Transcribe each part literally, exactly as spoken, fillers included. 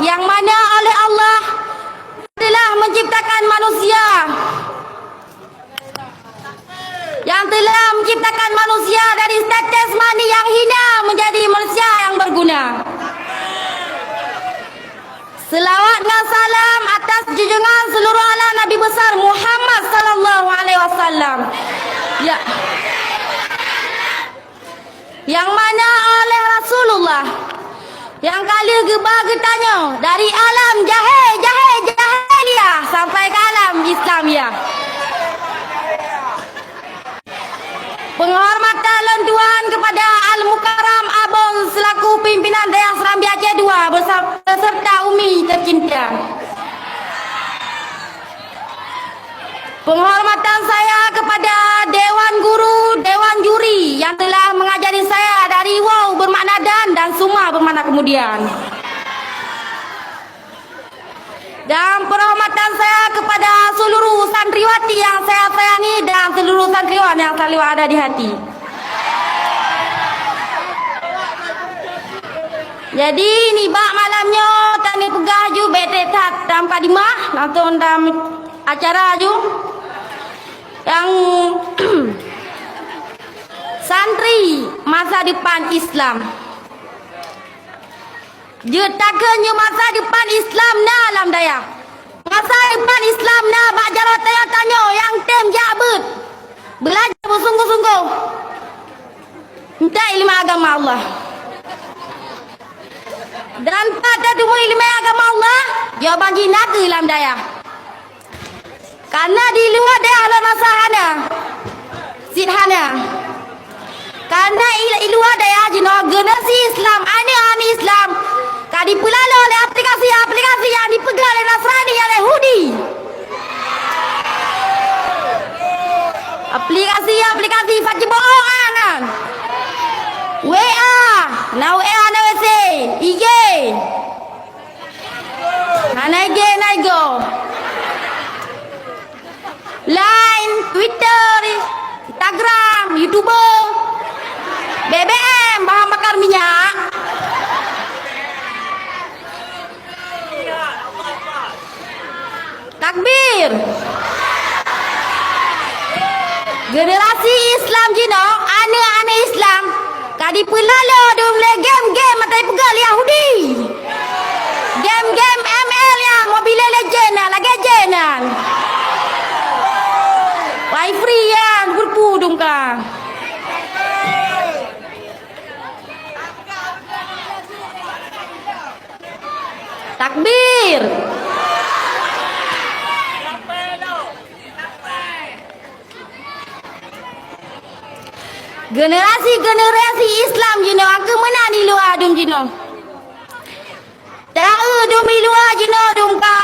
yang mana oleh Allah telah menciptakan manusia, yang telah menciptakan manusia dari tetes mani yang hina menjadi manusia yang berguna. Selawat dan salam atas junjungan seluruh alam Nabi besar Muhammad sallallahu alaihi wasallam. Ya. Yang mana oleh Rasulullah yang ka lheueh geuba geutanyoe dari alam jahé-jahé jahiliyah sampai ke alam Islamiyah. Penghormatan lôn tuan kepada Al-Mukarram Abon selaku pimpinan Dayah Serambi Aceh dua bersama, beserta Umi tercinta. Penghormatan saya kepada Dewan Guru, Dewan Juri yang telah mengajari saya dari wau bermakna dan, dan suma bermakna kemudian. Dan penghormatan saya kepada seluruh santriwati yang saya sayangi dan seluruh santriwan yang selalu ada di hati. Jadi, nibak malam nyoe, tanyoe peugah ju bék that dalam mukadimah, langsung dalam acara ju. Nyang santri masa depan Islam. Jeuet takheun nyoe masa depan Islam na lam dayah. Masa depan Islam na bak jaroe tanyoe-tanyoe nyang tem jak beuet. Beulajar beusunggoh-sunggoh. Minta ileumèe agama Allah. Dan pat teuma ileumèe agama Allah, jawaban jih na keuh lam dayah. Karena di luwa dayah lôn rasa hana, cit hana. Karena i, i luwa dayah jinoe generasi Islam, aneuk-aneuk Islam ka jipeulalo lé aplikasi-aplikasi nyang jipeugah lé Nasrani, nyang Yahudi. Aplikasi-aplikasi sajiboh nyan. W A, na W A, na W C, I G. Hana I G, na I G. Line, Twitter, Instagram, YouTube, B B M, bahan bakar minyak. Takbir! Generasi Islam jinoe, aneuk-aneuk Islam, ka jipeulalo dum lé game-game mata jipeugah lé Yahudi. Game-game M L nyan, Mobile Legend nyan, lagèe jén nyan. Wifi nyan, gurpu dum ka. Takbir! Generasi-generasi Islam jinoe nyang keu meunan di luwa dum jinoe. Taeu dum di luwa jinoe dum ka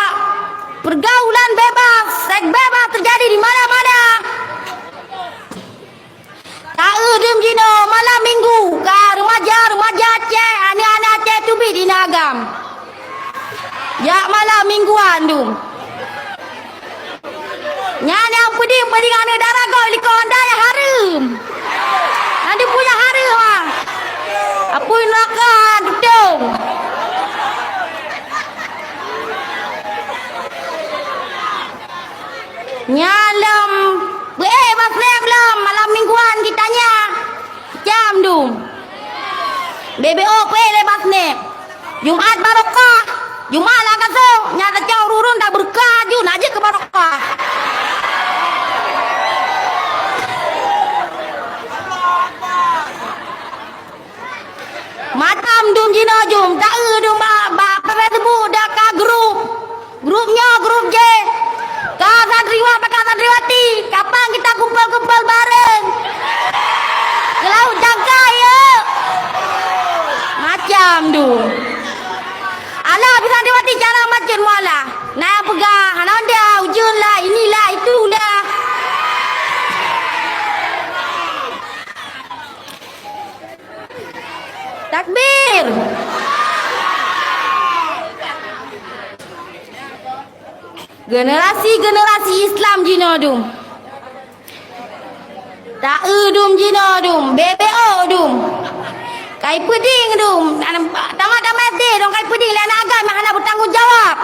pergaulan bebas, seks bebas terjadi di mana-mana. Taeu dum jinoe malam minggu ka remaja-remaja Aceh, aneuk-aneuk Aceh teubiet inan agam. Jak malam mingguan dum. Nyan nyang peuding-peuding aneuk dara gob likot Honda nyang hareuem. Nyan dipunyah hareuem ah. Apui neuraka tutong. Nyan lom beuék bak snap lom malam mingguan geutanyoe. Jam dum. B B O peuék lé bak snap. Jumat barokah. Jumat lam gasong. Nyan tacok ureueng-ureueng dak beureukat ju, nak jeuet keu barokah. Macam dum jinoe jum, taeu dum bak, bak Facebook dak ka grup. Grup nyoe, grup jéh. Ka santriwan bak ka santriwati, kapan kita kumpul-kumpul bareng? Keu laôt jangkai, yuk. Macam dum. Alah, bak santriwati cara macam mualah. Nah, peugah, hana onda, ujeuen lah, inilah, itulah. Takbir! Generasi-generasi Islam jinoe dum. Taeu dum jinoe dum, B B O dum. Kai peuding dum, tamah-tamah S D dong kai peuding lé aneuk agam nyang hana beutanggung jawab.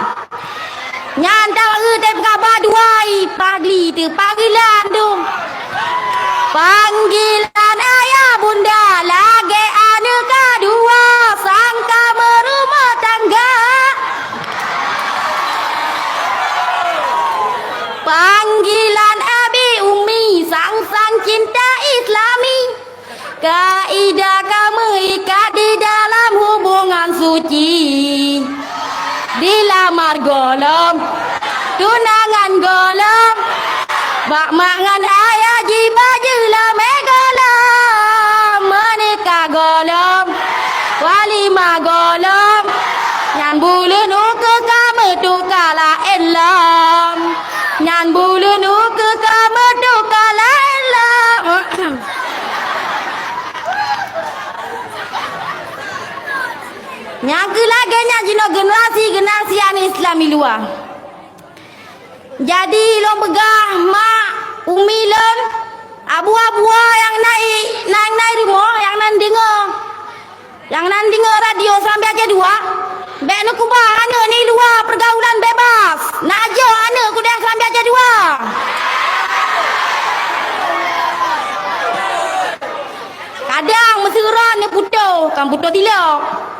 Nyan taeu teupeugah ba dua i pagli teu panggilan dum. Panggilan ayah bunda lagèe aneuk ka dua sangka meurumoh tangga. Panggilan abi umi sang-sang cinta Islami. Kaidah ka meuikat di dalam hubungan suci. Dilamar gohlom, tunangan gohlom, bak mak ngon ayah jiba jeulamé gohlom, meunikah gohlom, walimah gohlom, nyan buleuen ukeue ka meutuka laén lom. Nyan buleuen ukeue ka meutuka laén lom. Nyang keu lagèe nyan jinoe generasi-generasi aneuk Islam i luwa. Jadi lôn peugah mak, umi lôn, abu-abua nyang na i, nyang na i rumoh, nyang na deungoe. Nyang na deungoe radio Serambi Aceh dua, bèk neukubah aneuk nibak luwa peurgaulan bebas. Nak jok aneuk keu Serambi Aceh dua. Kadang meusyeuruan neuputôh, kan putôh tilok.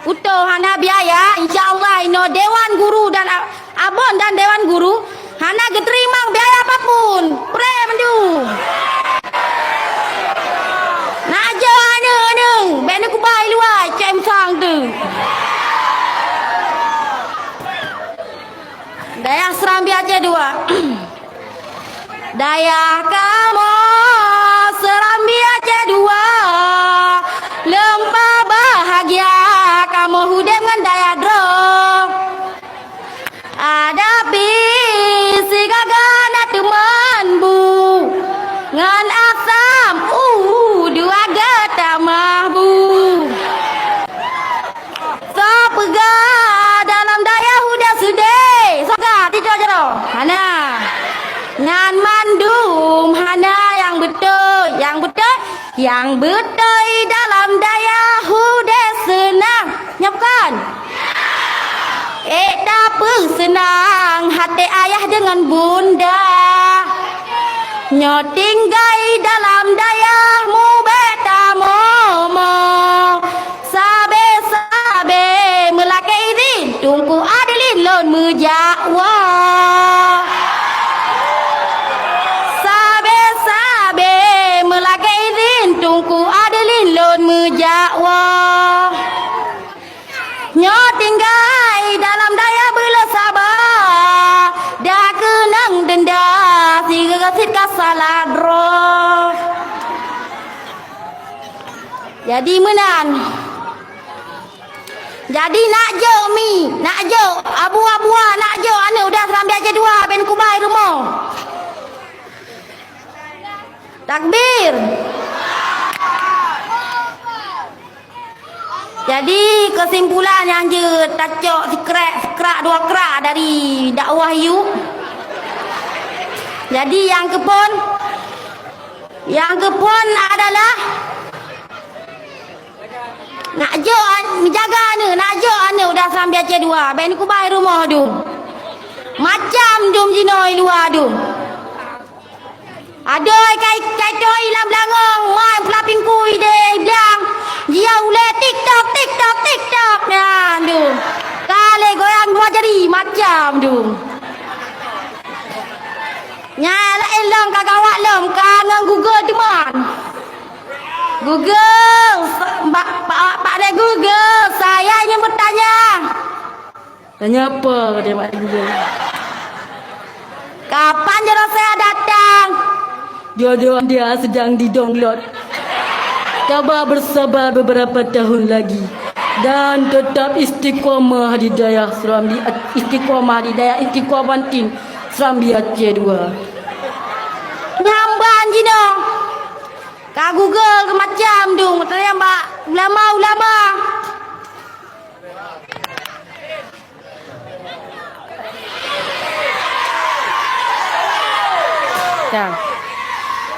Putôh hana biaya, insya Allah inoe Dewan Guru dan a-, Abon dan Dewan Guru hana geuteurimong biaya apapun. Preh mandum. Nak jok aneuk-aneuk, bèk neukubah i luwa, cém sang tu. Dayah Serambi Aceh dua. Dayah kamoe Serambi Aceh dua, leumpa bahagia kamoe udép ngon dayah droe. Adak pih sigaga na teuman bu, ngon asam u dua geutamah bu. Soe peugah dalam dayah udép seudeh? Soe peugah tijoe jaroe? Hana. Nyan mandum hana nyang beutôi. Nyang beutôi, nyang beutôi dalam dayah udép seunang. Nyo bukon? Ék tapeuseunang até ayah deungon bunda. Nyoe tinggai dalam dayah mubèk tamoe-moe. Sabé-sabé meulakèe idhin Teungku Adeline lôn meujak woe. Sabé-sabé meulakèe idhin Teungku Adeline lôn meujak woe. Nyoe tinggai dalam dayah beuleusaba, dak keunong deunda sigoe cit ka salah droe. Jadi meunan. Jadi nak jok mi, nak jok abu-abua, nak jok aneuk udah Serambi Aceh dua ben kubai rumoh. Takbir. Jadi keusimpulan nyang jeuet tacok sikrak, sikrak dua krak dari dakwah yuk. Jadi nyang keupon Nyang geuphon adalah nak jok an-, jaga aneuk, nak jok aneuk udah Serambi Aceh dua, ben kubai rumoh dum. Macam dum jinoe i luwa dum. Adoe kai, kai toi lam beulangong, wan peulaping kui deh blang. Jia ulèe TikTok, TikTok, TikTok. Nyan dum. Ka lé goyang dua jari, macam dum. Nyan laén lom ka gawat lom, ka ngon Google teuma. Google, sa-, bak, bak, bak deh Google, saya ingin bertanya. Tanya apa? Dia mak Google. Kapan jodoh saya datang? Jodoh dia sedang di-download. Tabah bersabar beberapa tahun lagi dan tetap istiqomah di dayah Serambi, istiqomah di dayah istiqomah Banting Serambi Aceh dua. Nyamban jinoe. Ka Google ke macam dum, tanya bak ulama-ulama. Dah.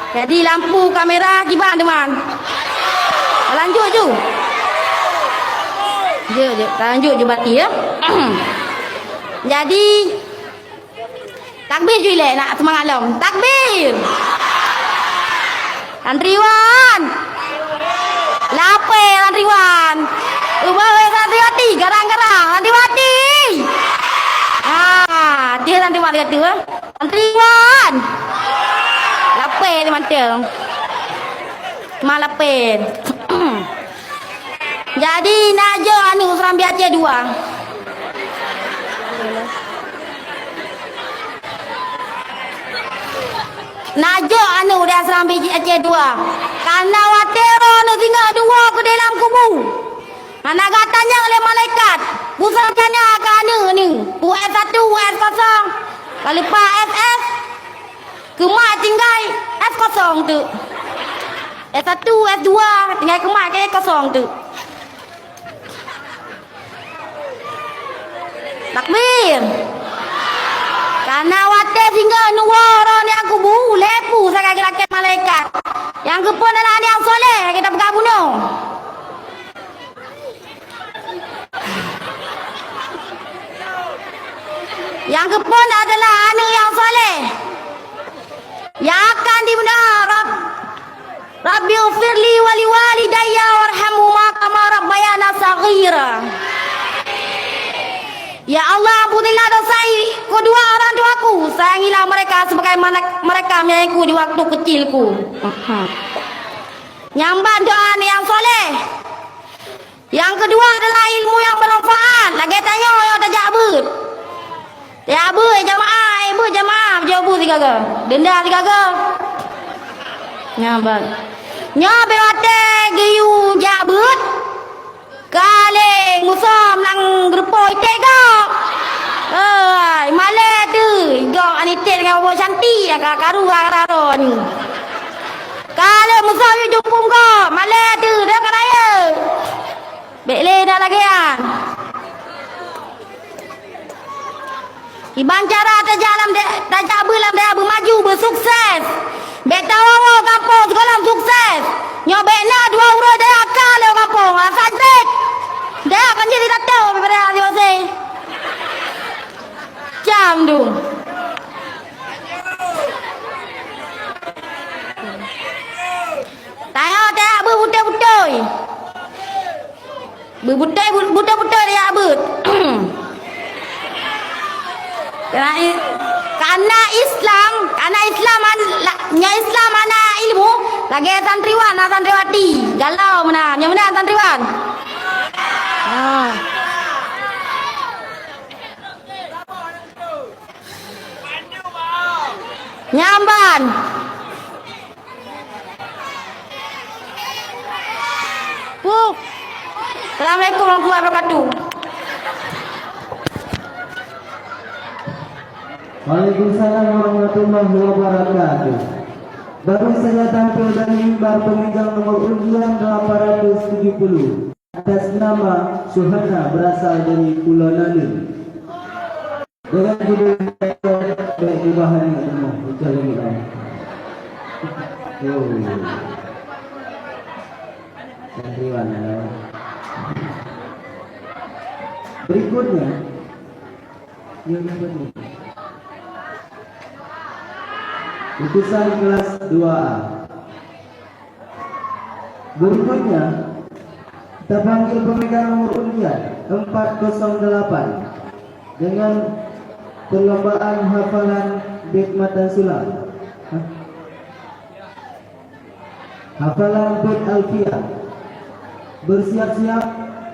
Jadi lampu kamera kiban teuma. Lanjut ju. Jeuet, jeuet. Lanjut jubati, ya. Jadi, takbir ju ilée, nak seumangat lom. Takbir! Santriwan! Lapée santriwan! Ubah weh santriwati, garang-garang santriwati! Ah, dia santriwan kata, eh. Santriwan! Lapée ni mantong. Cuma lapée. Jadi, nak jok aneuk seurang biak Aceh dua. Nak jok aneuk udeb seurang biak Aceh dua. Karena watée roh aneuk singoh dua keudeh lam kubu. Hana geutanyong lé malaikat, peue sajan nyan keu aneuk nyoe, peue S satu, S kosong. Ka leupah S S, keumat tinggai S kosong teuk. S satu, S dua, tinggai keumat keu S kosong teuk. Takbir! Karena watée singoh neuwoe roh nyan kubu, lhée peue sagai geulakée malaikat. Nyang keuphon adalah aneuk nyang soleh, ka tapeugah bunoe. Nyang keuphon adalah aneuk nyang soleh. Nyang akan dibeuna, Rab-, Rabbighfirli wa liwalidayya warhamhuma kama rabbayana shaghira. Ya Allah, ampunilah dosa i-, kedua orang tuaku, sayangilah mereka sebagaimana mereka menyayangiku di waktu kecilku. Nyan ban doa aneuk nyang soleh. Nyang keudua adalah ilmu nyang bermanfaat. Lagée tanyoe nyang tajak beuet. Tajak beuet, jamaah, eh, beuet jamaah, jaweueb sigaga. Denda sigaga. Nyan ban. Nyoe bak watée geuyue jak beuet. Ka lé musom lam geureupoh iték gob. Hei, malée teuh gob aneuk iték deungon boh cantik nyang ka karu ka raro nyoe. Ka lé musom yue jumpung gob, malée teuh dah ka rayeuk. Bék lé na lagée nyan. Kiban cara tajak lam da-, tajak beuet lam dayah beumaju, beusukses. Bék tawoe-woe gampông sigohlom sukses. Nyoe bék na dua uroe dayah ka lé gampông, rasa jrét. Dayah kan jadi tato daripada hati masih. Cam tu. Tayo tajak beuet beutôi-beutôi. Beubeutôi, beutôi-beutôi tajak beuet. Karena i-, karena Islam, karena Islam an-, la-, nyoe Islam hana ilmu, lagée santriwan, hana santriwati. Galau meunan, nyoe meunan santriwan. Ha. Nyan ban. Puh. Assalamualaikum warahmatullahi wabarakatuh. Waalaikumsalam warahmatullahi wabarakatuh. Baru saja tampil dari mimbar pemegang nomor undian delapan ratus tujuh puluh atas nama Suhana, berasal dari Pulau Nalu. Dengan judul Bèk Ubah Aneuk Rumoh, ucap lagèe nyoe. Oh. Santriwan, ya. Berikutnya, yang berikutnya. Utusan kelas dua A. Berikutnya, kita panggil pemegang nomor undian empat kosong delapan dengan perlombaan hafalan bait matan sulam. Hah? Hafalan bait Alfiah. Bersiap-siap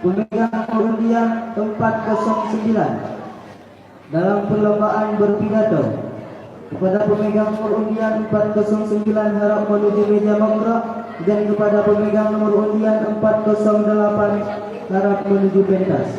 pemegang nomor undian empat kosong sembilan. Dalam perlombaan berpidato, kepada pemegang nomor undian empat kosong sembilan harap menuju meja mangkrak, dan kepada pemegang nomor undian empat kosong delapan harap menuju pentas.